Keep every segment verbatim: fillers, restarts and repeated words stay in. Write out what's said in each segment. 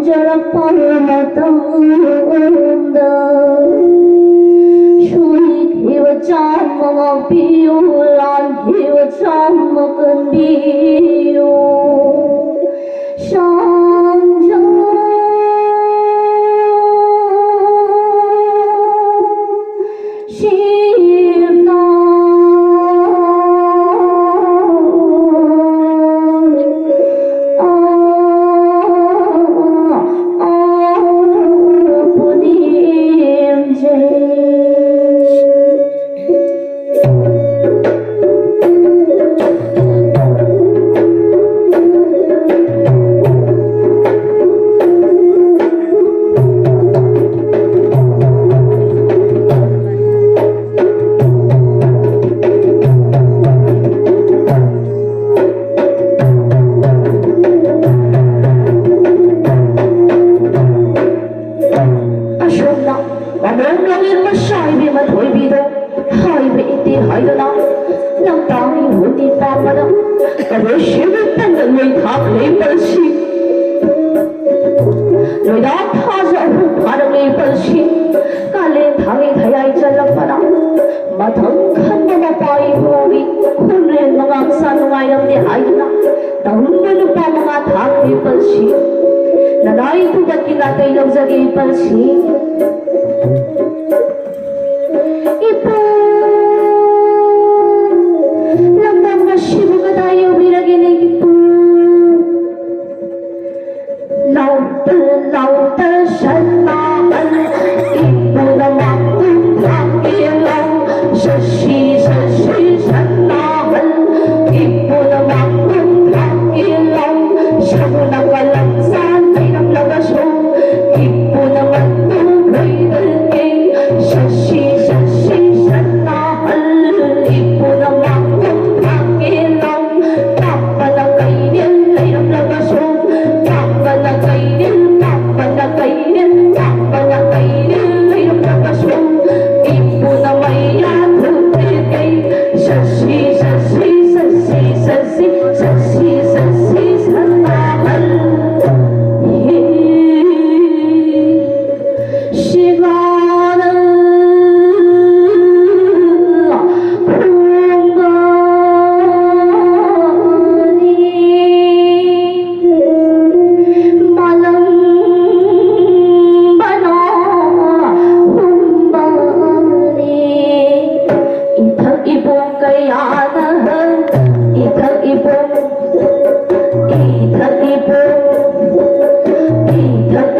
ꯆꯔꯛꯄ ꯃꯇꯝꯗ ꯁꯣꯏꯈꯤꯕ ꯆꯥꯝꯃ ꯉꯥꯛꯄꯤꯌꯨ, ꯂꯥꯟꯈꯤꯕ ꯆꯥꯝꯃ ꯀꯟꯕꯤꯌꯨ꯫ ꯁꯥꯡꯖꯧ ꯁꯤꯕꯅ ꯑꯁꯣꯝꯅ ꯃꯃꯣꯝ ꯂꯣꯂꯦꯟ ꯃꯁꯥꯏꯕꯤ ꯃꯊꯣꯏꯕꯤꯗ ꯍꯥꯏꯕ ꯏꯟꯗꯦ ꯍꯥꯏꯗꯨꯅ ꯂꯝꯇꯥꯡꯒꯤ ꯍꯨꯟꯗꯤ ꯄꯥꯝꯕꯗ ꯀꯕꯦ ꯁꯤꯕ ꯇꯟꯗ ꯂꯣꯏ ꯊꯥꯛ ꯂꯩꯕ ꯑꯁꯤ, ꯂꯣꯏꯗꯥ ꯊꯥꯁꯨ ꯑꯍꯨꯝ ꯐꯥꯔꯛ ꯂꯩꯕ ꯑꯁꯤ, ꯀꯥꯂꯦꯟ ꯊꯥꯒꯤ ꯈꯌꯥꯏ ꯆꯜꯂꯛꯄꯅ ꯃꯊꯪ ꯈꯟꯕ ꯃꯄꯥ ꯏꯕꯨꯡꯒꯤ ꯈꯨꯟꯗ꯭ꯔꯦꯟ ꯃꯉꯥꯡ ꯁꯥ ꯅꯨꯡꯉꯥꯏꯔꯝꯗꯦ ꯍꯥꯏꯗꯨꯅ ꯇꯧꯅ ꯂꯨꯄꯥ ꯃꯉꯥ ꯊꯥꯛꯂꯤꯕ ꯑꯁꯤ, ꯅꯅꯥꯏ ꯈꯨꯕꯠꯀꯤ ꯅꯥꯇꯩ ꯂꯧꯖꯒꯦ ꯏꯄꯜꯁꯤ꯫ ꯏꯄꯨ, ꯂꯝꯗꯝ ꯑꯁꯤꯕꯨ ꯀꯗꯥꯏ ꯌꯧꯕꯤꯔꯒꯦꯅꯦ ꯏꯄꯨ? ꯂꯥꯎꯇ ꯂꯥꯎꯇ ꯁꯅꯥꯍꯜ ꯏꯄꯨꯅ ꯃꯥꯡꯇꯨ ꯊꯥꯡꯒꯦ ꯂꯥꯎ꯫ ꯁꯁꯤ ꯁꯁꯤ ꯁꯅꯥꯍꯜ ꯏꯄꯨꯅ ꯃꯥꯡꯇꯨ ꯊꯥꯡꯒꯦ ꯂꯥꯎ꯫ ꯁꯃꯨꯅ ꯀꯂꯝ ꯁꯥ ꯂꯩꯔꯝꯂꯒꯁꯨ ꯏꯄꯨꯅ ꯃꯇꯨ ꯂꯣꯏꯅꯔꯦ꯫ ꯁꯁꯤ ꯁꯁꯤ ꯁꯅꯥꯍꯜ ꯏꯄꯨꯅ ꯃꯥꯡꯇꯨ ꯊꯥꯡꯒꯦ ꯂꯥꯎ꯫ ꯄꯥꯛꯄꯅ ꯀꯩꯅꯦ ꯂꯩꯔꯝꯂꯒꯁꯨ, ꯄꯥꯛꯄꯅ ꯀꯩꯅꯦ, ꯄꯥꯛꯄꯅ ꯀꯩꯅꯦ, ꯄꯥꯛꯄꯅ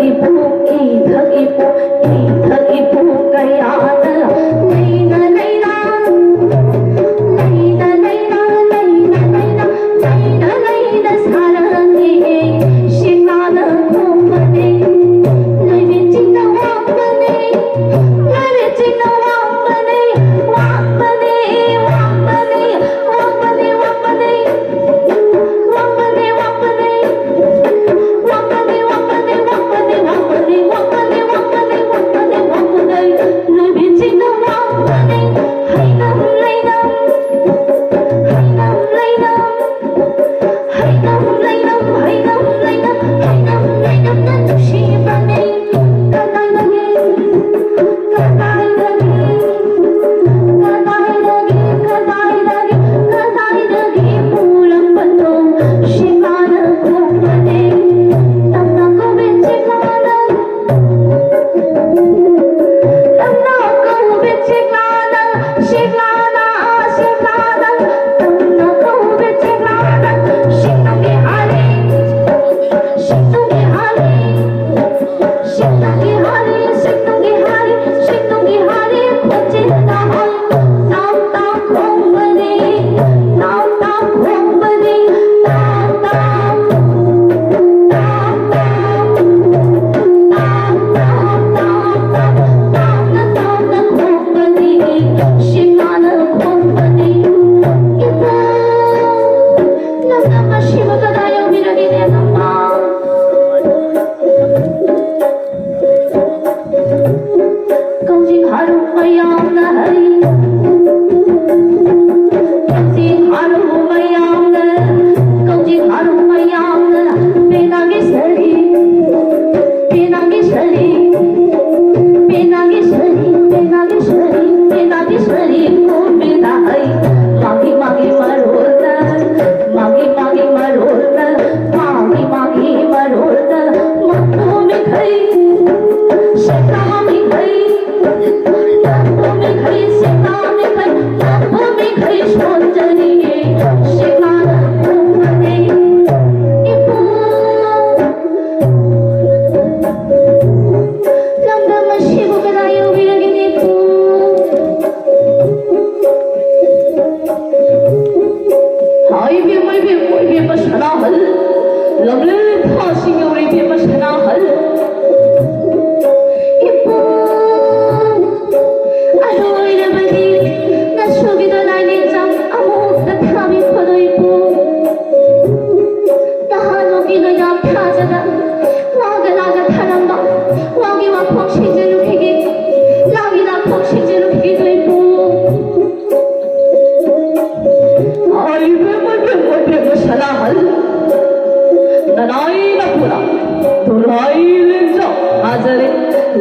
ꯏꯊꯛ ꯏꯄꯨ, ꯏꯊꯛ ꯏꯄꯨ ꯀꯌꯥꯅ ꯂꯩꯅ ꯂꯩꯅ, ꯂꯩꯅ ꯂꯩꯅ, ꯂꯩꯅ ꯂꯩꯅ, ꯂꯩꯅ ꯂꯩꯅ ꯁꯥꯔꯝꯃꯤ꯫ ꯁꯤꯡꯅꯥꯅ ꯈꯣꯡꯕꯅꯤ, ꯂꯣꯏꯕꯤ ꯆꯤꯡꯅ ꯋꯥꯡꯕꯅꯤ, ꯂꯣꯏꯕꯤ ꯆꯤꯡꯅ ꯋꯥꯡꯕꯅꯤ, ꯋꯥꯡꯕꯅꯤ, ꯋꯥꯡꯕꯅꯤ, ꯋꯥꯡꯕꯅꯤ, ꯋꯥꯡꯕꯅꯤ꯫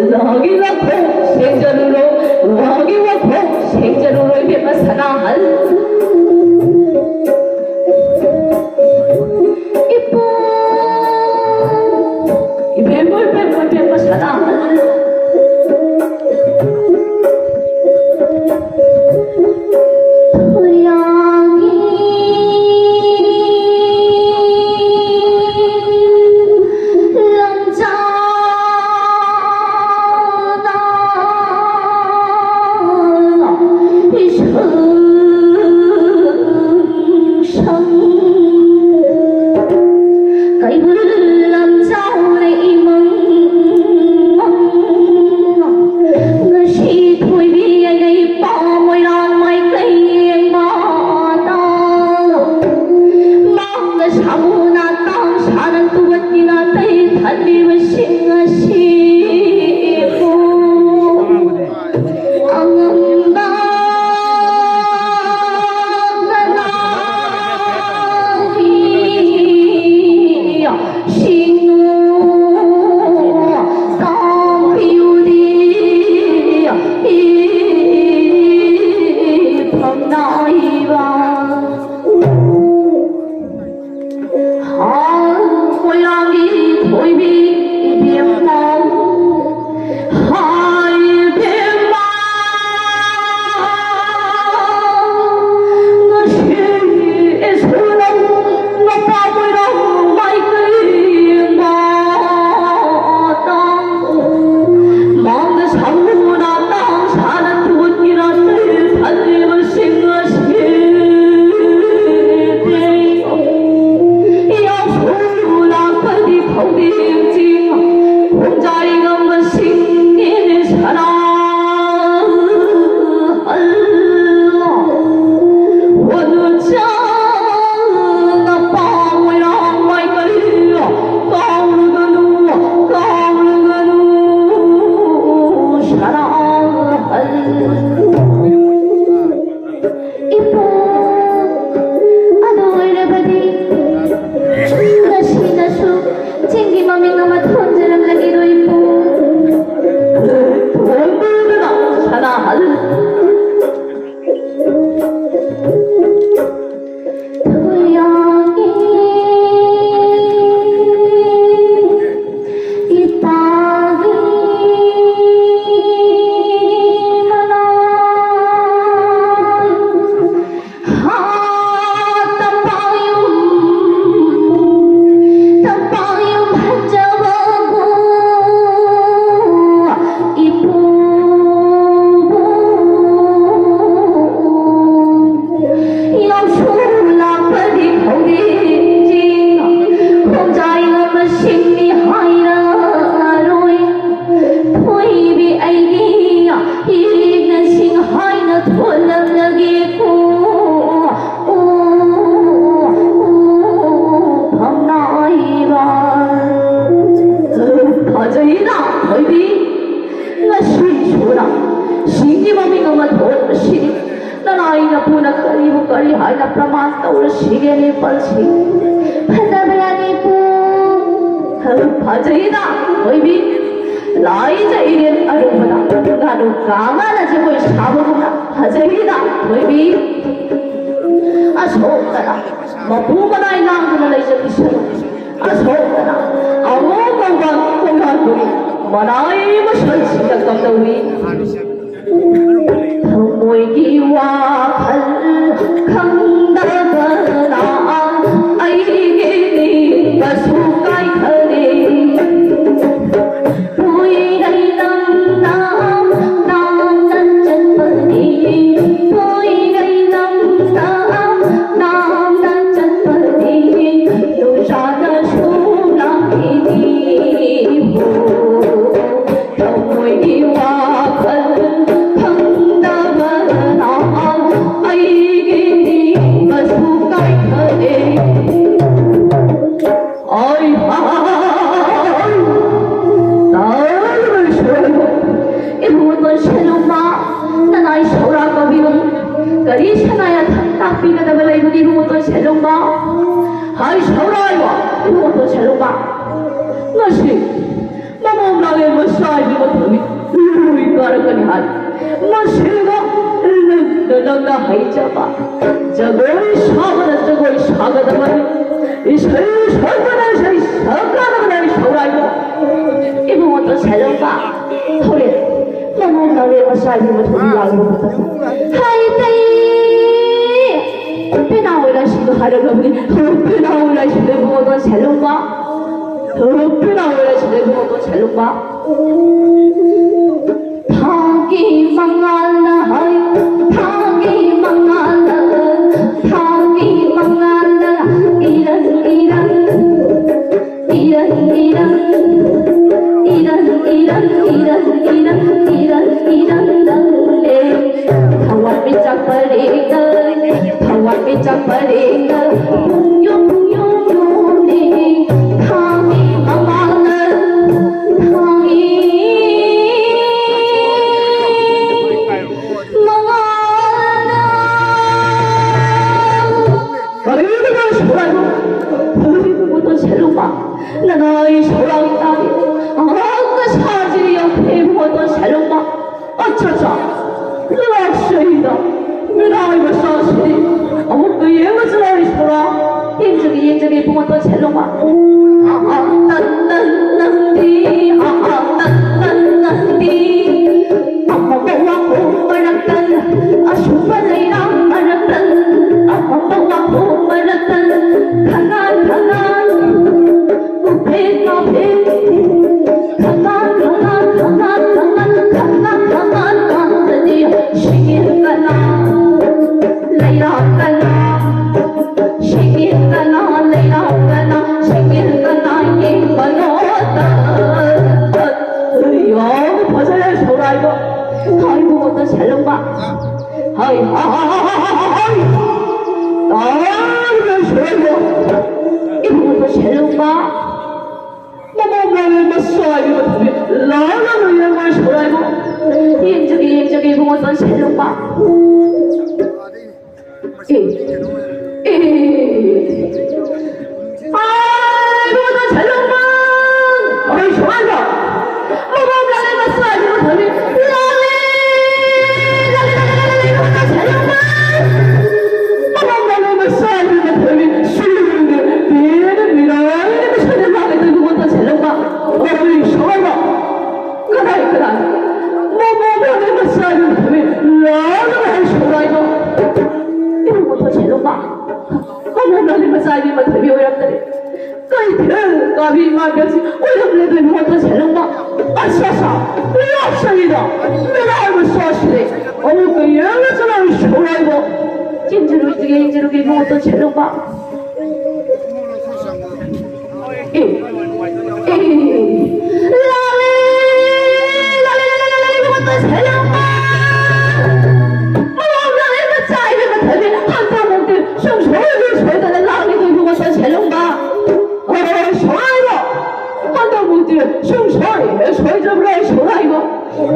ꯋꯥꯒꯤ ꯋꯥꯈꯣꯡ ꯁꯦꯡꯖꯔꯨꯔꯣ, ꯋꯥꯒꯤ ꯋꯥꯈꯣꯡ ꯁꯦꯡꯖꯔꯨꯔꯣ, ꯏꯕꯦꯝꯃ ꯁꯅꯥꯍꯜ꯫ ꯏꯄꯥ, ꯏꯕꯦꯝꯃ, ꯏꯕꯦꯝꯃ, ꯏꯕꯦꯝꯃ ꯁꯅꯥꯍꯜ꯫ ꯈꯣꯏꯔꯥꯡꯒꯤ ꯂꯝꯖꯥꯎꯅ ꯏꯁꯪ ꯁꯪ ꯀꯩꯕꯨꯜ ꯂꯝꯖꯥꯎꯅ ꯏꯃꯪ ꯃꯪ꯫ ꯉꯁꯤ ꯊꯣꯏꯕꯤ ꯑꯩꯅ ꯏꯄꯥ ꯃꯣꯏꯔꯥꯡ ꯃꯥꯏꯀꯩ ꯌꯦꯡꯕꯗ ꯃꯥꯡꯗ ꯁꯥꯃꯨꯅ ꯇꯥꯡ ꯁꯥꯅ ꯇꯨꯕꯠꯀꯤ ꯅꯥꯇꯩ ꯊꯜꯂꯤꯕꯁꯤꯡ ꯑꯁꯤꯕꯨ ꯑꯉꯝꯕ ꯅꯅꯥꯎꯒꯤ ꯁꯤꯡꯅꯨ ꯇꯥꯛꯄꯤꯌꯨꯗꯤ ꯏꯐꯝ ꯅꯥꯏꯕ꯫ ꯍꯥꯎ ꯃꯣꯏꯔꯥꯡꯒꯤ ꯊꯣꯏꯕꯤ ꯏꯕꯦꯝꯃ꯫ ꯍꯥꯏ ꯏꯕꯦꯝꯃ, ꯉꯁꯤ ꯏꯁꯣꯔꯅ ꯃꯄꯥ ꯃꯣꯏꯔꯥꯡ ꯃꯥꯏꯀꯩ ꯃꯇꯥꯡ ꯃꯥꯡꯗ ꯁꯥꯃꯨꯅ ꯇꯥꯡ ꯁꯥꯅ ꯇꯨꯠꯀꯤꯔ ꯇꯩ ꯊꯜꯂꯤꯕꯁꯤꯡ ꯑꯁꯤ ꯌꯥꯎꯁꯨ ꯂꯥꯛꯄꯗꯤ ꯐꯧꯗꯦꯝ ꯆꯤꯡ ꯈꯣꯡꯖꯥꯏ ꯉꯝꯕ ꯁꯤꯡꯅꯦꯅꯦ ꯁꯅꯥ ꯍꯜꯂꯣ꯫ ꯍꯣꯅꯨ ꯆꯥꯅ ꯄꯥꯎ ꯃꯣꯏꯔꯥꯡ ꯃꯥꯏꯀꯩ ꯀꯥꯎꯔꯨꯒꯅꯨ, ꯀꯥꯎꯔꯨꯒꯅꯨ ꯁꯅꯥ ꯍꯜꯂꯣ꯫ ꯏꯄꯨ, ꯑꯗꯨ ꯑꯣꯏꯔꯕꯗꯤ ꯉꯁꯤꯅꯁꯨ ꯆꯤꯡꯒꯤ ꯃꯃꯤꯡ ꯑꯃ ꯊꯣꯟꯖꯔꯝꯂꯒꯦꯗꯣ ꯏꯄꯨ꯫ ꯏꯅꯥ ꯊꯣꯏꯕꯤ, ꯉꯁꯤꯁꯨ ꯅꯪ ꯁꯤꯡꯒꯤ ꯃꯃꯤꯡ ꯑꯃ ꯊꯣꯟꯕꯁꯤꯅꯤ꯫ ꯅꯅꯥꯏ ꯅꯄꯨꯅ ꯀꯔꯤꯕꯨ ꯀꯔꯤ ꯍꯥꯏꯅ ꯄ꯭ꯔꯃꯥꯟ ꯇꯧꯔꯁꯤꯒꯦ ꯅꯦꯄꯥꯜꯁꯤ? ꯐꯖꯕ꯭ꯔꯥ ꯅꯦꯄꯨ? ꯐꯖꯩꯗ ꯊꯣꯏꯕꯤ꯫ ꯂꯥꯏꯖ ꯏꯔꯦꯟ ꯑꯔꯨꯕꯗ ꯉꯥꯅꯨ ꯀꯥꯡꯉꯅ ꯖꯒꯣꯏ ꯁꯥꯕꯒꯨꯝꯅ ꯐꯖꯩꯗ ꯊꯣꯏꯕꯤ꯫ ꯑꯁꯣꯛꯇꯅ ꯃꯄꯨ ꯃꯅꯥꯏ ꯂꯥꯡꯗꯨꯅ ꯂꯩꯖꯈꯤꯁꯅꯨ꯫ ꯑꯁꯣꯛꯇꯅ ꯑꯋꯣ ꯃꯧꯕ ꯀꯣꯡꯒꯥꯟꯕꯨꯔꯤ ꯃꯅꯥꯏ ꯃꯁꯜꯁꯤꯡꯗ ꯀꯝꯗꯧꯏ? ꯊꯃꯣꯏꯒꯤ ꯋꯥꯈꯜ ꯈꯪꯗꯕꯅ ꯑꯩꯒꯤ ꯅꯤꯡꯕꯁꯨ ꯀꯥꯏꯈꯔꯦ꯫ ꯀꯨꯏꯔꯩ ꯅꯪꯅ ꯅꯥꯝꯅ ꯆꯠꯄꯅꯤ, ꯀꯨꯏꯔꯩ ꯅꯪꯅ ꯅꯥꯝꯅ ꯆꯠꯄꯅꯤ, ꯅꯨꯡꯁꯥꯗꯁꯨ ꯂꯥꯛꯈꯤꯅꯤ ꯍꯣ꯫ ꯊꯃꯣꯏꯒꯤ ꯋꯥꯈꯜ ꯈꯪꯗꯕꯅ ꯑꯩꯒꯤ ꯅꯤꯡꯕꯁꯨ ꯀꯥꯏꯈꯔꯦ꯫ ꯑꯩ ꯍꯥꯏ! ꯇꯥꯔꯕ ꯏꯁꯣꯔ! ꯏꯕꯨꯡꯉꯣ ꯇꯣꯟꯁꯦꯂꯨꯡꯕ, ꯅꯅꯥꯏ ꯁꯧꯔꯥ ꯀꯧꯕꯤꯕꯅꯤ꯫ ꯀꯔꯤ ꯁꯅꯥ ꯌꯥꯊꯪ ꯇꯥꯛꯄꯤꯒꯗꯕ ꯂꯩꯕꯒꯦ ꯏꯕꯨꯡꯉꯣ ꯇꯣꯟꯁꯦꯂꯨꯡꯕ? ꯍꯥꯏ ꯁꯧꯔꯥꯏꯕ, ꯏꯕꯨꯡꯉꯣ ꯇꯣꯟꯁꯦꯂꯨꯡꯕ꯫ ꯉꯁꯤ ꯃꯃꯣꯝ ꯂꯥꯡꯂꯦꯟ ꯃꯆꯥ ꯏꯕꯤ ꯃꯊꯣꯏꯕꯤ ꯂꯣꯏ ꯀꯥꯔꯛꯀꯅꯤ ꯍꯥꯏ꯫ ꯃꯁꯤꯗ ꯅꯪꯅ, ꯅꯪꯅ ꯍꯩꯖꯕ ꯖꯒꯣꯏ ꯁꯥꯕꯅ ꯖꯒꯣꯏ ꯁꯥꯒꯗꯕꯅꯤ꯫ ꯏꯁꯩ ꯁꯛꯄꯅ ꯏꯁꯩ ꯁꯛꯀꯗꯕꯅꯤ ꯁꯧꯔꯥꯏꯕ꯫ ꯏꯕꯨꯡꯉꯣ ꯇꯣꯟꯁꯦꯂꯨꯡꯕ, ꯍꯣꯔꯦꯟ ꯃꯃꯣꯝ ꯂꯥꯡꯂꯦꯟ ꯃꯆꯥ ꯏꯕꯤ ꯃꯊꯣꯏꯕꯤ ꯂꯥꯛꯂꯕ ꯃꯇꯝꯗ ꯍꯥꯏ ꯇꯩ! ꯄꯦꯅꯥ ꯑꯣꯏꯔꯁꯤꯗꯣ ꯍꯥꯏꯔꯛꯂꯕꯅꯤ꯫ ꯄꯦꯅꯥ ꯑꯣꯏꯔꯁꯤꯗꯣ ꯏꯕꯨꯡꯉꯣ ꯇꯣꯟꯁꯦꯂꯨꯡꯕ꯫ ꯄꯦꯅꯥ ꯑꯣꯏꯔꯁꯤꯗꯣ ꯏꯕꯨꯡꯉꯣ ꯇꯣꯟꯁꯦꯂꯨꯡꯕ꯫ ꯊꯥꯒꯤ ꯃꯉꯥꯜꯅ ꯍꯥꯏ, ꯊꯥꯒꯤ ꯃꯉꯥꯜꯅ, ꯊꯥꯒꯤ ꯃꯉꯥꯜꯅ ꯏꯔꯪ ꯏꯔꯪ, ꯏꯔꯪ ꯏꯔꯪ, ꯏꯔꯪ ꯏꯔꯪ, ꯏꯔꯪ ꯏꯔꯪ, ꯏꯔꯪ ꯏꯔꯪ ꯂꯪꯂꯦ꯫ ꯊꯋꯥꯟꯃꯤꯆꯥꯛ ꯄꯔꯦꯡꯗ, ꯊꯋꯥꯟꯃꯤꯆꯥꯛ ꯄꯔꯦꯡꯗ ꯄꯨꯡ ꯌꯣꯝ, ꯄꯨꯡ ꯌꯣꯝ ꯌꯣꯝꯂꯤ꯫ ꯊꯥꯒꯤ ꯃꯉꯥꯜꯅ, ꯊꯥ ꯌꯦꯡꯉꯨꯁꯤꯔꯣ, ꯏꯁꯣꯔ? ꯌꯦꯡꯖꯒꯦ, ꯌꯦꯡꯖꯒꯦ, ꯏꯕꯨꯡꯉꯣ ꯇꯣꯟꯁꯦꯂꯨꯡꯕ꯫ ꯑꯍꯥ, ꯅꯪ, ꯅꯪ, ꯅꯪꯗꯤ, ꯑꯍꯥ, ꯅꯪ, ꯅꯪ, ꯅꯪꯗꯤ꯫ ꯑꯃꯝꯕ ꯋꯥꯍꯣꯡ ꯃꯔꯛꯇ, ꯑꯁꯨꯕ ꯂꯩꯔꯥꯡ ꯃꯔꯛꯇ, ꯑꯃꯝꯕ ꯋꯥꯍꯣꯡ ꯃꯔꯛꯇ, ꯈꯪꯉꯥꯟ, ꯈꯪꯉꯥꯟ, ꯎꯐꯦꯟ, ꯋꯥꯐꯦꯟ, ꯈꯪꯉꯥꯟ, ꯈꯪꯉꯥꯟ, ꯈꯪꯉꯥꯟ, ꯈꯪꯉꯥꯟ, ꯈꯪꯉꯥꯟ, ꯈꯪꯉꯥꯟ ꯀꯥꯡꯗꯗꯤ ꯁꯤꯡꯒꯤꯜ ꯀꯅꯥ, ꯂꯩꯔꯥꯡ ꯀꯅꯥ, ꯁꯤꯡꯒꯤꯜ ꯀꯅꯥ, ꯂꯩꯔꯥꯡ ꯀꯅꯥ, ꯁꯤꯡꯒꯤꯜ ꯀꯅꯥ ꯌꯦꯡꯕꯅꯣ ꯇ-, ꯇ-, ꯌꯥꯝꯅ ꯐꯖꯔꯦ ꯁꯧꯔꯥꯏꯕ꯫ ꯍꯥꯏꯕ ꯃꯇꯝ ꯁꯦꯂꯨꯡꯕ꯫ ꯍꯥꯏ, ꯍꯥꯏ, ꯍꯥꯏ, ꯍꯥꯏ, ꯍꯥꯏ, ꯍꯥꯏ꯫ ꯇꯥꯔꯤꯕ ꯁꯧꯔꯥꯏꯕ꯫ ꯏꯕꯨꯡꯉꯣ ꯁꯦꯂꯨꯡꯕ꯫ ꯃꯃꯥ ꯃꯔꯩ ꯃꯆꯥ ꯏꯕ ꯊꯕꯤ ꯂꯥꯛꯂꯅꯨ ꯌꯦꯡꯉꯣꯏ ꯁꯧꯔꯥꯏꯕ꯫ ꯌꯦꯡꯖꯒꯦ, ꯌꯦꯡꯖꯒꯦ, ꯏꯕꯨꯡꯉꯣ ꯇꯣꯟꯁꯦꯂꯨꯡꯕ꯫ ꯑꯦ, ꯑꯦ꯫ ꯑꯥꯏ, ꯏꯕꯨꯡꯉꯣ ꯇꯣꯟꯁꯦꯂꯨꯡꯕ꯫ ꯑꯩ ꯁꯧꯔꯥꯏꯕ꯫ ꯃꯃꯥ ꯃꯔꯩ ꯃꯆꯥ ꯏꯕ ꯊꯕꯤ ꯂꯥꯛꯂꯦ꯫ ꯂꯥꯛꯂꯦ, ꯂꯥꯛꯂꯦ, ꯂꯥꯛꯂꯦ, ꯂꯥꯛꯂꯦ, ꯏꯕꯨꯡꯉꯣ ꯇꯣꯟꯁꯦꯂꯨꯡꯕ꯫ ꯃꯃꯥ ꯃꯔꯩ ꯃꯆꯥ ꯏꯕ ꯊꯕꯤ ꯁꯨꯔꯨꯡꯗꯦ ꯄꯦꯅ ꯃꯤꯔꯥꯏꯅ ꯃꯁꯥꯅ ꯂꯥꯛꯂꯦ ꯏꯕꯨꯡꯉꯣ ꯇꯣꯟꯁꯦꯂꯨꯡꯕ꯫ ꯑꯩ ꯁꯧꯔꯥꯏꯕ꯫ ꯀꯗꯥꯏ, ꯀꯗꯥꯏ? ꯃꯃꯥ ꯃꯔꯩ ꯃꯆꯥ ꯏꯕ ꯊꯕꯤ ꯂꯥꯛꯂꯒ ꯑꯩ ꯁꯧꯔꯥꯏꯕ꯫ ꯏꯕꯨꯡꯉꯣ ꯇꯣꯟꯁꯦꯂꯨꯡꯕ꯫ ꯃꯃꯥ ꯃꯔꯩ ꯃꯆꯥ ꯏꯕ ꯊꯕꯤ ꯑꯣꯏꯔꯝꯗꯔꯦ꯫ ꯀꯩꯊꯦꯜ ꯀꯥꯕꯤ ꯉꯥꯛꯄꯁꯤ ꯑꯣꯏꯔꯝꯂꯦ ꯏꯕꯨꯡꯉꯣ ꯇꯣꯟꯁꯦꯂꯨꯡꯕ꯫ ꯑꯁ, ꯑꯁ, ꯂꯥꯛꯆꯔꯤꯗ ꯃꯤꯔꯥꯏ ꯃꯆꯥꯁꯤꯗꯤ꯫ ꯑꯃꯨꯛꯀ ꯌꯦꯡꯂꯁꯤ ꯂꯥꯛꯂꯦ ꯁꯧꯔꯥꯏꯕ꯫ ꯌꯦꯡꯖꯔꯨꯒꯦ, ꯌꯦꯡꯖꯔꯨꯒꯦ, ꯏꯕꯨꯡꯉꯣ ꯇꯣꯟꯁꯦꯂꯨꯡꯕ꯫ ꯑꯦ, ꯑꯦ, ꯂꯥꯛꯂꯦ, ꯂꯥꯛꯂꯦ, ꯂꯥꯛꯂꯦ, ꯂꯥꯛꯂꯦ, ꯂꯥꯛꯂꯦ, ꯏꯕꯨꯡꯉꯣ ꯇꯣꯟꯁꯦꯂꯨꯡꯕ꯫ ꯃꯃꯥ ꯃꯔꯩ ꯃꯆꯥ ꯏꯕ ꯊꯕꯤ ꯍꯟꯗꯛꯃꯨꯛꯇꯤ ꯁꯨꯡꯁꯣꯏ ꯁꯣꯏꯗꯅ ꯂꯥꯛꯂꯦ ꯏꯕꯨꯡꯉꯣ ꯇꯣꯟꯁꯦꯂꯨꯡꯕ꯫ ꯍꯣꯏ, ꯁꯧꯔꯥꯏꯕ꯫ ꯍꯟꯗꯛꯃꯨꯛꯇꯤ ꯁꯨꯡꯁꯣꯏ ꯍꯦꯛ ꯁꯣꯏꯗ꯭ꯔꯕ꯭ꯔꯥ ꯁꯧꯔꯥꯏꯕ꯫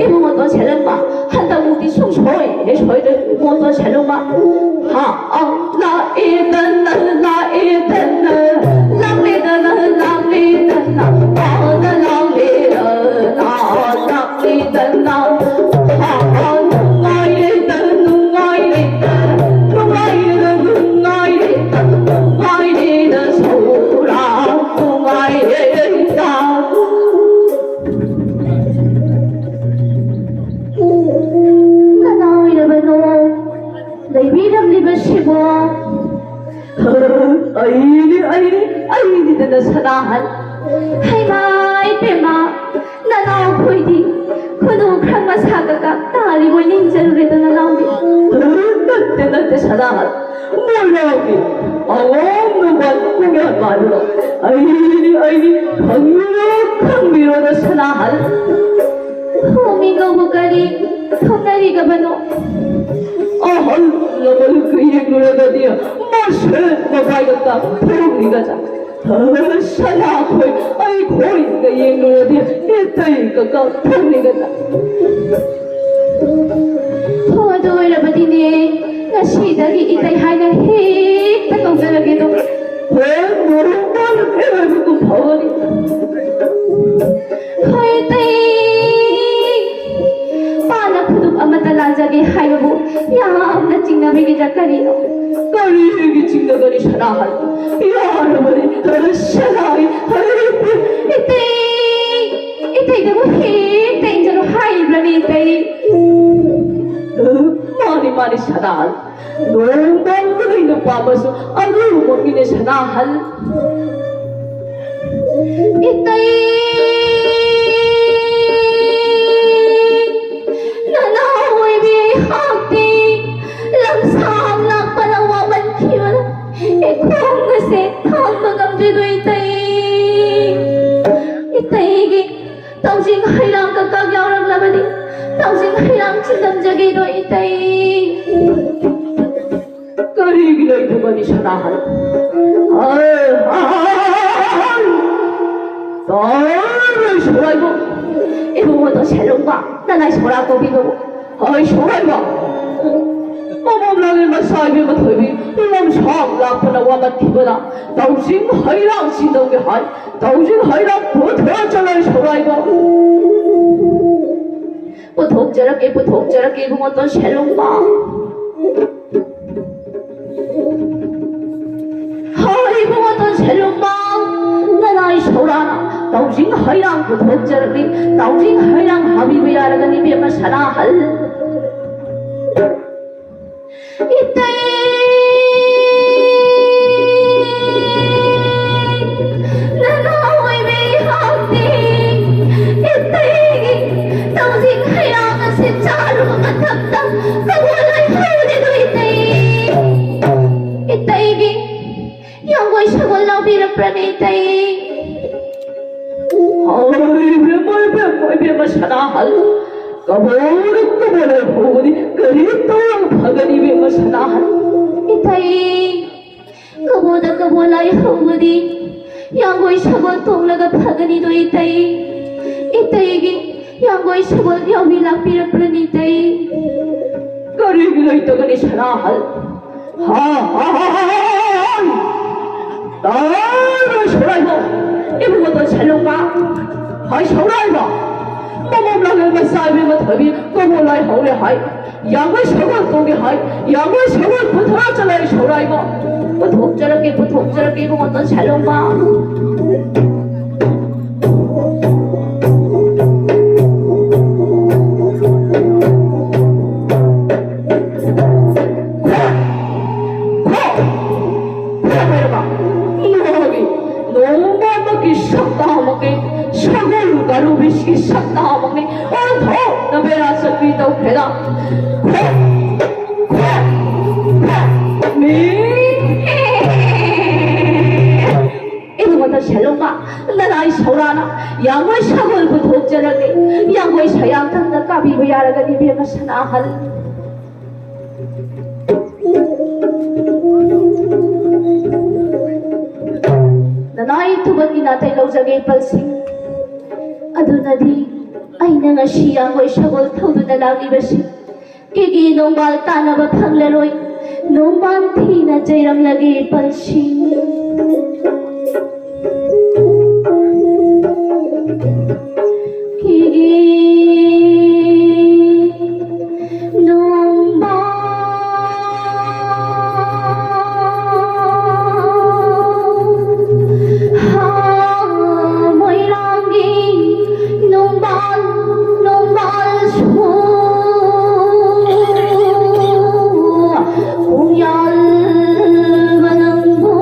ꯏꯕꯨꯡꯉꯣ ꯇꯣꯟꯁꯦꯂꯨꯡꯕ꯫ ꯍꯟꯗꯛꯃꯨꯛꯇꯤ ꯁꯨꯡꯁꯣꯏ ꯍꯦꯛ ꯁꯣꯏꯗ꯭ꯔꯦ ꯏꯕꯨꯡꯉꯣ ꯇꯣꯟꯁꯦꯂꯨꯡꯕ꯫ ꯍꯥ, ꯑ, ꯂꯥꯛꯑꯦꯗꯅ, ꯂꯥꯛꯑꯦꯗꯅ, ꯂꯥꯛꯂꯦꯗꯅ, ꯂꯥꯛꯂꯦꯗꯅ, ꯄꯥꯗ ꯂꯥꯛꯂꯦꯗꯅ, ꯂꯥꯛꯂꯦꯗꯅ꯫ ꯍꯥ, ꯑ, ꯅꯨꯡꯉꯥꯏꯔꯦꯗ, ꯅꯨꯡꯉꯥꯏꯔꯦꯗ, ꯅꯨꯡꯉꯥꯏꯔꯦꯗ, ꯅꯨꯡꯉꯥꯏ ꯑꯍꯜ, ꯍꯩꯃꯥ ꯏꯄꯦꯝꯃ, ꯅꯅꯥꯎꯈꯣꯏꯗꯤ ꯈꯨꯅꯨ ꯈꯔ ꯃꯁꯥ ꯀꯛꯀ ꯇꯥꯔꯤꯕꯣꯏ ꯅꯤꯡꯖꯔꯨꯔꯦꯗ ꯅꯅꯥꯎꯗꯤ꯫ ꯅꯠꯇꯦ, ꯅꯠꯇꯦ, ꯁꯅꯥꯍꯜ꯫ ꯃꯣꯏꯔꯥꯡꯒꯤ ꯑꯉꯥꯡ ꯅꯨꯄꯥ ꯄꯨꯡꯌꯥꯟ ꯃꯥꯜꯂꯨꯔꯣ꯫ ꯑꯩ, ꯑꯩ ꯈꯪꯕꯤꯔꯣ, ꯈꯪꯕꯤꯔꯣꯗ ꯁꯅꯥꯍꯜ꯫ ꯍꯣꯃꯤ ꯀꯧꯕ ꯀꯔꯤ ꯊꯣꯛꯅꯔꯤꯒꯕꯅꯣ? ꯑꯍꯜ ꯂꯃꯟ ꯌꯦꯡꯂꯨꯔꯒꯗꯤ ꯃꯁꯦꯟ ꯃꯄꯥꯏꯒ ꯀꯥꯞꯊꯣꯛꯂꯤꯒꯗ꯫ ꯁꯅꯥꯈꯣꯏ ꯑꯩꯈꯣꯏꯒ ꯌꯦꯡꯂꯨꯔꯗꯤ ꯏꯇꯩꯒ ꯀꯥꯞꯊꯣꯛꯂꯤꯒꯗ꯫ ꯍꯣ, ꯑꯗꯨ ꯑꯣꯏꯔꯕꯗꯤꯅꯦ, ꯉꯁꯤꯗꯒꯤ ꯏꯇꯩ ꯍꯥꯏꯅ ꯍꯦꯛꯇ ꯀꯧꯖꯔꯒꯦꯗꯣ꯫ ꯍꯣ, ꯃꯔꯨꯞ ꯃꯔꯨꯞ ꯍꯦꯛ ꯑꯣꯏꯕꯒꯨꯝ ꯐꯥꯎꯕꯅꯤ꯫ ꯍꯣꯏ, ꯏꯇꯩ꯫ ꯄꯥꯅ ꯈꯨꯗꯨꯞ ꯑꯃꯠꯇ ꯂꯥꯟꯖꯒꯦ ꯍꯥꯏꯕꯕꯨ ꯌꯥꯝꯅ ꯆꯤꯡꯅꯕꯤꯒꯗ꯭ꯔꯥ ꯀꯔꯤꯅꯣ? ꯀꯔꯤꯒꯤ ꯆꯤꯡꯅꯒꯅꯤ ꯁꯅꯥꯍꯜ? ꯌꯥꯔꯕꯅꯤ, ꯁꯅꯥꯍꯜ꯫ ꯏꯇꯩ, ꯏꯇꯩꯗꯕꯨ ꯍꯦꯛꯇ ꯏꯟꯖꯔꯣ ꯍꯥꯏꯔꯤꯕ꯭ꯔꯅꯦ, ꯏꯇꯩ? ꯃꯥꯅꯤ, ꯃꯥꯅꯤ, ꯁꯅꯥꯍꯜ꯫ ꯅꯣꯡꯃ ꯑꯩꯅ ꯄꯥꯝꯕꯁꯨ ꯑꯗꯨꯃꯛꯅꯤꯅꯦ ꯁꯅꯥꯍꯜ꯫ ꯏꯇꯩ, ꯅꯅꯥꯎ ꯑꯣꯏꯕꯤ ꯑꯩꯍꯥꯛꯇꯤ ꯂꯝꯁꯥꯡ ꯂꯥꯛꯄꯅ ꯋꯥꯃꯟꯈꯤꯕꯅ ꯏꯈꯣꯡ ꯑꯁꯦ ꯊꯥꯡꯕ ꯉꯝꯗ꯭ꯔꯦꯗꯣ ꯏꯇꯩ꯫ ꯏꯇꯩꯒꯤ ꯇꯧꯖꯤꯡ ꯍꯩꯔꯥꯡ ꯀꯛꯀꯛ ꯌꯥꯎꯔꯛꯂꯕꯗꯤ ꯇꯧꯖꯤꯡ ꯍꯩꯔꯥꯡ ꯆꯤꯟꯗꯝꯖꯒꯦꯗꯣ ꯏꯇꯩ꯫ ꯀꯔꯤꯒꯤ ꯂꯩꯇꯕꯅꯤ ꯁꯅꯥꯍꯜ? ꯍꯥꯏ, ꯍꯥꯏ, ꯍꯥꯏ, ꯍꯥꯏ, ꯍꯥꯏ꯫ ꯇꯥꯔꯣꯏ ꯁꯣꯔꯥꯏꯕꯣ꯫ ꯏꯕꯨꯡꯉꯣꯗꯣ ꯁꯦꯂꯨꯡꯕ, ꯅꯅꯥꯏ ꯁꯣꯔꯥ ꯀꯧꯕꯤꯕꯕꯨ꯫ ꯍꯥꯏ ꯁꯣꯔꯥꯏꯕ꯫ ꯃꯃꯣꯝ ꯂꯥꯡꯂꯦꯟ ꯃꯆꯥ ꯏꯕꯦꯝꯃ ꯊꯣꯏꯕꯤ, ꯂꯝꯁꯥꯡ ꯂꯥꯛꯄꯅ ꯋꯥꯃꯟꯈꯤꯕꯅ ꯇꯧꯖꯤꯡ ꯍꯩꯔꯥꯡ ꯆꯤꯟꯗꯧꯒꯦ ꯍꯥꯏ꯫ ꯇꯧꯖꯤꯡ ꯍꯩꯔꯥꯡ ꯄꯨꯊꯣꯛꯆꯔꯣꯏ ꯁꯣꯔꯥꯏꯕ꯫ ꯄꯨꯊꯣꯛꯆꯔꯛꯀꯦ, ꯄꯨꯊꯣꯛꯆꯔꯛꯀꯦ, ꯏꯕꯨꯡꯉꯣꯇꯣꯟ ꯁꯦꯂꯨꯡꯕ꯫ ꯍꯣꯏ, ꯏꯕꯨꯡꯉꯣꯇꯣꯟ ꯁꯦꯂꯨꯡꯕ, ꯅꯅꯥꯏ ꯁꯧꯔꯥꯅ ꯇꯧꯖꯤꯡ ꯍꯩꯔꯥꯡ ꯄꯨꯊꯣꯛꯆꯔꯛꯂꯤ꯫ ꯇꯧꯖꯤꯡ ꯍꯩꯔꯥꯡ ꯍꯥꯕꯤꯕ ꯌꯥꯔꯒꯅꯤ, ꯏꯕꯦꯝꯃ ꯁꯅꯥꯍꯜ꯫ ꯏꯇꯩ! ꯏꯇꯩ꯫ ꯍꯣꯏ, ꯏꯕꯦꯝꯃ, ꯏꯕꯦꯝꯃ, ꯏꯕꯦꯝꯃ ꯁꯅꯥꯍꯜ꯫ ꯀꯕꯣꯗ ꯀꯕꯣ ꯂꯥꯏ ꯍꯧꯕꯗꯤ ꯀꯔꯤ ꯇꯧꯔꯒ ꯐꯒꯅꯤ, ꯏꯕꯦꯝꯃ ꯁꯅꯥꯍꯜ? ꯏꯇꯩ, ꯀꯕꯣꯗ ꯀꯕꯣ ꯂꯥꯏ ꯍꯧꯕꯗꯤ ꯌꯥꯡꯒꯣꯏ ꯁꯒꯣꯜ ꯇꯣꯡꯂꯒ ꯐꯒꯅꯤꯗꯣ ꯏꯇꯩ꯫ ꯏꯇꯩꯒꯤ ꯌꯥꯡꯒꯣꯏ ꯁꯒꯣꯜ ꯌꯥꯎꯕꯤ ꯂꯥꯛꯄꯤꯔꯛꯄ꯭ꯔꯅꯤ ꯏꯇꯩ? ꯀꯔꯤꯒꯤ ꯂꯩꯇꯒꯅꯤ ꯁꯅꯥꯍꯜ? ꯍꯥ, ꯍꯥ, ꯍꯥ, ꯍꯥ, ꯍꯥ, ꯍꯥ, ꯍꯥ꯫ ꯇꯥꯔꯣꯏ ꯁꯧꯔꯥꯏꯕ, ꯏꯕꯨꯡꯉꯣꯗꯣ ꯁꯦꯂꯣꯡꯀ꯫ ꯍꯥꯏ ꯁꯧꯔꯥꯏꯕ, ꯃꯃꯣꯝ ꯂꯥꯡꯂꯦꯟ ꯃꯆꯥ ꯏꯕꯦꯝꯃ ꯊꯣꯏꯕꯤ ꯀꯣꯡꯉꯣ ꯂꯥꯏ ꯍꯧꯔꯦ ꯍꯥꯏ, ꯌꯥꯡꯒꯣꯏ ꯁꯒꯣꯜ ꯇꯣꯡꯒꯦ ꯍꯥꯏ, ꯌꯥꯡꯒꯣꯏ ꯁꯒꯣꯜ ꯄꯨꯊꯣꯔꯛꯆꯔꯛꯑꯦ ꯁꯧꯔꯥꯏꯕ꯫ ꯄꯨꯊꯣꯛꯆꯔꯛꯀꯦ, ꯄꯨꯊꯣꯛꯆꯔꯛꯀꯦ ꯏꯕꯨꯡꯉꯣꯗꯣ ꯁꯦꯂꯣꯡꯀ꯫ ꯅꯣꯡꯃ ꯑꯃꯒꯤ ꯁꯛꯇꯥꯃꯛꯅꯤ, ꯁꯒꯣꯜ ꯒꯥꯔꯨꯕꯤꯁꯀꯤ ꯁꯛꯇꯥꯃꯛꯅꯤ꯫ ꯑꯣꯟꯊꯣꯛꯅ ꯕꯦꯔꯥ ꯆꯠꯄꯤ ꯇꯧꯈ꯭ꯔꯦꯗ꯫ ꯃꯤ ꯏꯕꯨꯡꯉꯣꯗ ꯁꯦꯂꯣꯡꯀ, ꯅꯅꯥꯏ ꯁꯧꯔꯥꯅ ꯌꯥꯡꯒꯣꯏ ꯁꯒꯣꯜ ꯄꯨꯊꯣꯛꯆꯔꯒꯦ꯫ ꯌꯥꯡꯒꯣꯏ ꯁꯌꯥꯡꯊꯪꯗ ꯀꯥꯕꯤꯕ ꯌꯥꯔꯒꯗꯤ ꯏꯕꯦꯝꯃ ꯁꯅꯥꯍꯜ꯫ ꯅꯅꯥꯏ ꯊꯨꯕꯛꯀꯤ ꯅꯥꯇꯩ ꯂꯧꯖꯒꯦ ꯄꯜꯁꯤꯡ꯫ ꯑꯗꯨꯅꯗꯤ ꯑꯩꯅ ꯉꯁꯤ ꯌꯥꯡꯒꯣꯏ ꯁꯒꯣꯜ ꯊꯧꯗꯨꯅ ꯂꯥꯛꯂꯤꯕꯁꯤ ꯀꯦꯒꯤ ꯅꯣꯡꯕꯥꯜ ꯇꯥꯟꯅꯕ ꯐꯪꯂꯔꯣꯏ꯫ ꯅꯣꯡꯕꯥꯜ ꯊꯤꯅ ꯆꯩꯔꯝꯂꯒꯦ ꯄꯜꯁꯤꯡ꯫ ꯀꯦꯒꯤ ꯅꯣꯡꯕꯥꯜ ꯍꯥ, ꯃꯣꯏꯔꯥꯡꯒꯤ ꯅꯣꯡꯕꯥꯜ, ꯅꯣꯡꯕꯥꯜꯁꯨ ꯈꯣꯡꯌꯥꯜ ꯃꯅꯪꯕꯨ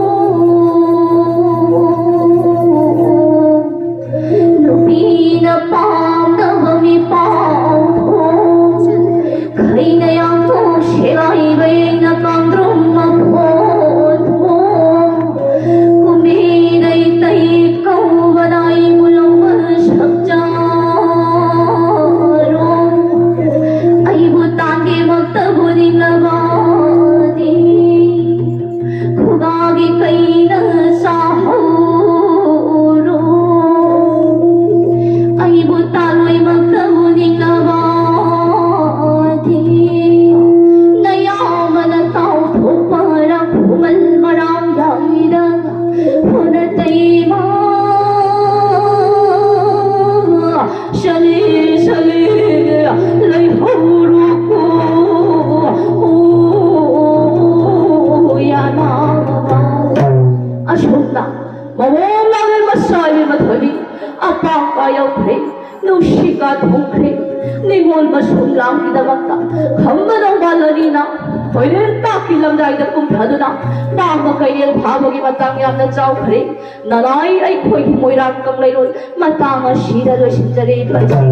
ꯅꯨꯄꯤꯅ ꯄꯥꯝꯅꯕ ꯃꯤꯄꯥꯎ ꯈꯩꯅ ꯌꯥꯝꯊꯣꯛ ꯁꯦꯒꯥꯏꯕ ꯌꯦꯡꯅ ꯀꯥꯡꯗ꯭ꯔꯨꯝ ꯃꯈꯣꯟ ꯀꯨꯝꯕꯤ ꯌꯧꯈ꯭ꯔꯦ꯫ ꯅꯨꯡꯁꯤꯠꯀ ꯊꯨꯡꯈ꯭ꯔꯦ꯫ ꯅꯤꯉꯣꯜ ꯃꯁꯨꯝ ꯂꯥꯡꯒꯤꯗꯃꯛꯇ ꯈꯝꯕ ꯅꯣꯡꯕꯥꯜ ꯑꯅꯤꯅ ꯍꯣꯏꯔꯦꯟ ꯇꯥꯛꯀꯤ ꯂꯝꯗꯥꯏꯗ ꯀꯨꯝꯊꯗꯨꯅ ꯇꯥꯡꯕ ꯀꯩꯔꯦꯜ ꯐꯥꯕꯒꯤ ꯃꯇꯥꯡ ꯌꯥꯝꯅ ꯆꯥꯎꯈ꯭ꯔꯦ꯫ ꯅꯅꯥꯏ ꯑꯩꯈꯣꯏꯒꯤ ꯃꯣꯏꯔꯥꯡ ꯀꯪꯂꯩꯔꯣꯜ ꯃꯇꯥꯡ ꯑꯁꯤꯗ ꯂꯣꯏꯁꯤꯟꯖꯔꯦ꯫ ꯐꯖꯩ꯫